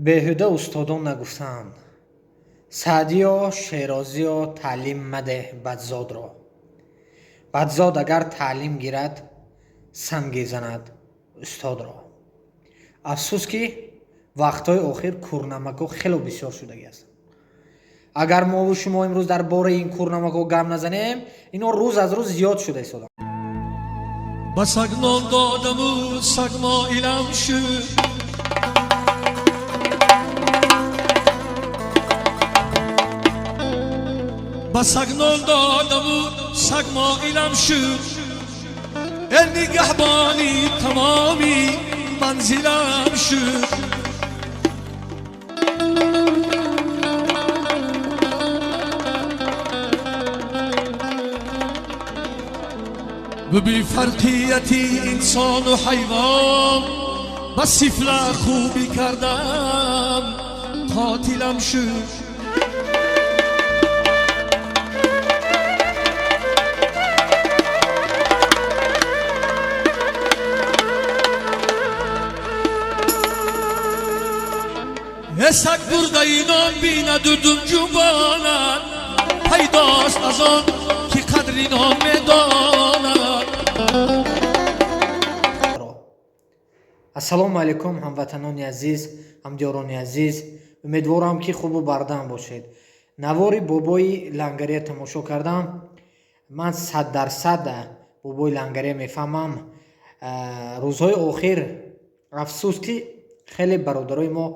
Беҳуда устодон нагуфтаанд: Саъдиё, Шерозиё, таълим мадеҳ бадзодро. Бадзод агар таълим гирад, санге занад устодро. Афсӯс, ки вақтҳои охир кӯрнамакҳо хело бисёр шудагӣ ҳастанд. Агар мову шумо имрӯз дар бораи ин кӯрнамакҳо гап назанем, ино рӯз аз рӯз зиёд шуда истоданд. Ба саг нон додаму саг моилам шуд. Ба саг нон додаму саг моилам шуд. Э нигаҳбони тамоми манзилам шуд. Бе фарқияти инсону ҳайвон, ба сифла хубӣ кардам, қотилам шуд. Саг бурдаи нон бинаду дум ҷунбонад, пайдост аз он ки қадри нон медонад. Ассалому алайкум, ҳамватанони азиз, ҳамдиёрони азиз. Умедворам, ки хубу бардам бошед. Навори бобои Лангария тамошо кардам. Ман 100% бобои Лангария мефаҳмам. Рӯзҳои охир афсӯс, ки хеле бародарои мо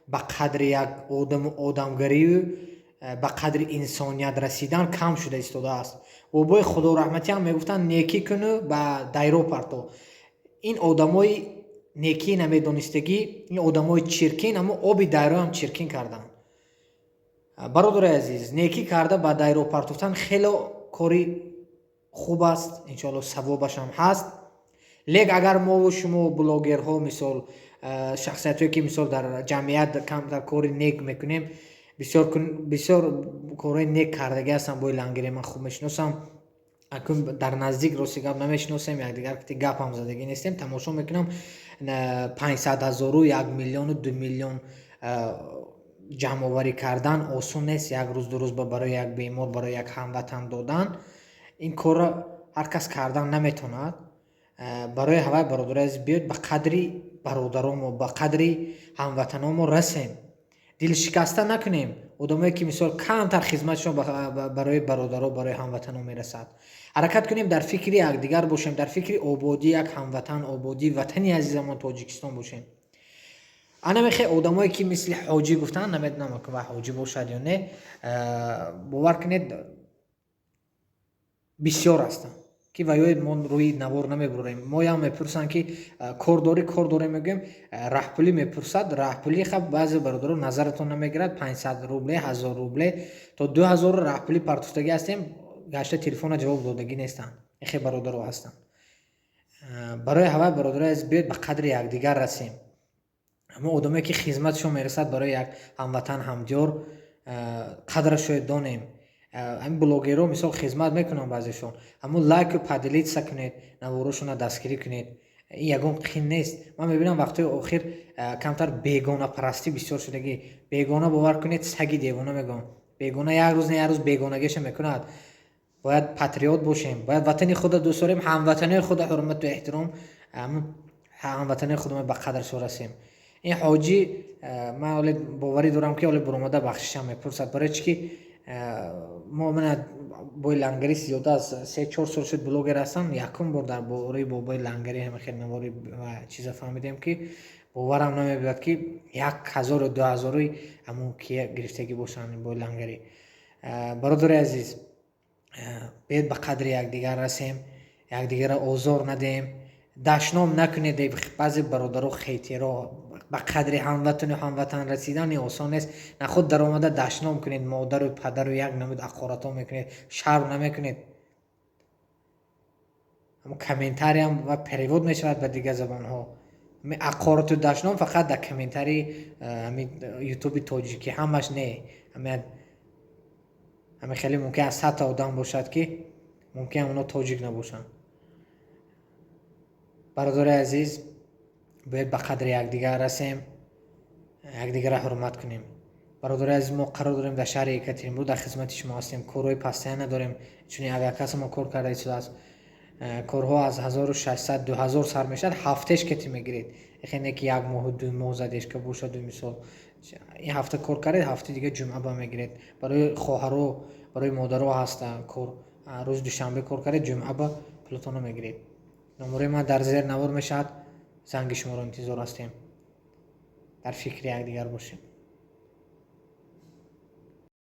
ба қадри як одаму одамгарию ба қадри инсоният расидан кам шуда истодааст. Бобои худораҳматӣ ҳам мегуфтанд: некӣ куну ба дайро парто. Ин одамои некӣ намедонистагӣ, ин одамои чиркин аммо оби дайроам чиркин карданд. Бародари азиз, некӣ карда ба дайро партофтан хело кори хуб аст, иншоалло савобашам ҳаст. Лек агар мову шумо блогерҳо, мисол шахсиятҳое ки мисол дар ҷамъият камтар кори нек мекунем, бисёр корҳои нек кардагӣ ҳастанд. Бои Лангире ман хуб мешиносам, акун дар наздик рости гап намешиносем, якдигар гап ҳам задагӣ нестем. Тамошо мекунам, 500 ҳазору 1 миллиону 2 миллион ҷамъоварӣ кардан осон нест. Як рӯз, ду рӯз барои як бемор, барои як ҳамватан додан, ин корро ҳар кас кардан наметавонад. Барои ҳавай, бародари азиз, биёед ба қадри бародаромо, ба қадри ҳамватаномо расем, дилшикаста накунем одамое ки мисол камтар хизматшон барои бародаро, барои ҳамватано мерасад. Ҳаракат кунем, дар фикри якдигар бошем, дар фикри ободии як ҳамватан, ободии ватани азизамон Тоҷикистон бошем. Ана мехе одамое ки мисли ҳоҷӣ гуфтанд, намедонам ва ҳоҷӣ бошад ё не, бовар кунед, бисёр ҳастанд, ки ваёи мо рӯи навор намебурем. Моям мепурсанд, ки кор дорӣ, кор дорем, мегӯем. Раҳпулӣ мепурсад, раҳпулӣ хаб баъзе бародаро назаратон намегирад. 500 рубле, 1000 рубле то 2000 раҳпулӣ партофтагӣ ҳастем, гашта телефона ҷавоб додагӣ нестанд. Ихе бародаро ҳастанд. Барои ҳавай, бародарои азиз, биёед ба қадри якдигар расем. Ҳамон одамое ки хизматшон мерасад барои як ҳамватан, ҳамдиёр, қадрашро донем. Ҳамин блогерҳо мисол хизмат мекунанд баъзешон, ҳамун лайку поделиться кунед, наворошонро дастгирӣ кунед, ин ягон қин нест. Ман мебинам, вақтҳои охир камтар бегонапарастӣ бисёр шудагӣ. Бегона, бовар кунед, саги девона мегӯям, бегона як рӯз не як рӯз бегонагиша мекунад. Бояд патриот бошем, бояд ватани худро дӯст дорем, ҳамватанои худро ҳурмату эҳтиром, ҳамватанои худро ба қадршо расем. Ин ҳоҷӣ, ман оле боварӣ дорам, ки оле буромада бахшишам мепурсад. Барои чӣ ки мо мана бои Лангари зиёда аз 3-4 сол шуд блогер ҳастам, якум бор дар бораи бобои Лангари ҳама хел навори ва чиза фаҳмидем, ки боварам намебиёд, ки 1000 ё 2000-и ҳамун ки гирифтагӣ бошанд бои Лангари. Бародари азиз, биёед ба қадри якдигар расем, якдигарро озор надиҳем, дашном накунед. Баъзе бародаро хейтеро, ба қадри ҳамватану ҳамватан расидан осон нест. Нахуд даромада дашном кунед модару падару, як намуд ақоратҳо мекунед, шарм намекунед. Ҳамн комментариям ва перевод мешавад ба дигар забонҳо. Ақорату дашном фақат дар комментарии ютуби тоҷикӣ ҳамаш не. Ҳами хеле мумкин аз 100-та одам бошад, ки мумкин онҳо тоҷик набошанд. Бародари азиз, бояд ба қадри якдигар расем. Якдигарро ҳурмат кунем. Бародари азиз, мо қарор дорем дар шаҳри Екатеринбург, дар хизмати шумо ҳастем. Корҳои постоянно дорем, чунин авиакасса мо кор карда истодааст. Корҳо аз 1600, 2000 сар мешавад, ҳафтеш кети мегиред. Эхе не ки як моҳу 2 моҳ задержка бошаду, мисол, ин ҳафта кор кардед, ҳафтаи дига ҷумъа ба мегиред. Барои хоҳаро, барои модаро ҳаста кор. Рӯзи душанбе кор кардед, ҷумъа ба пулатонро мегиред. Номерои ман дар зер навор мешавад, занги шуморо интизор ҳастем. Дар фикри якдигар бошем.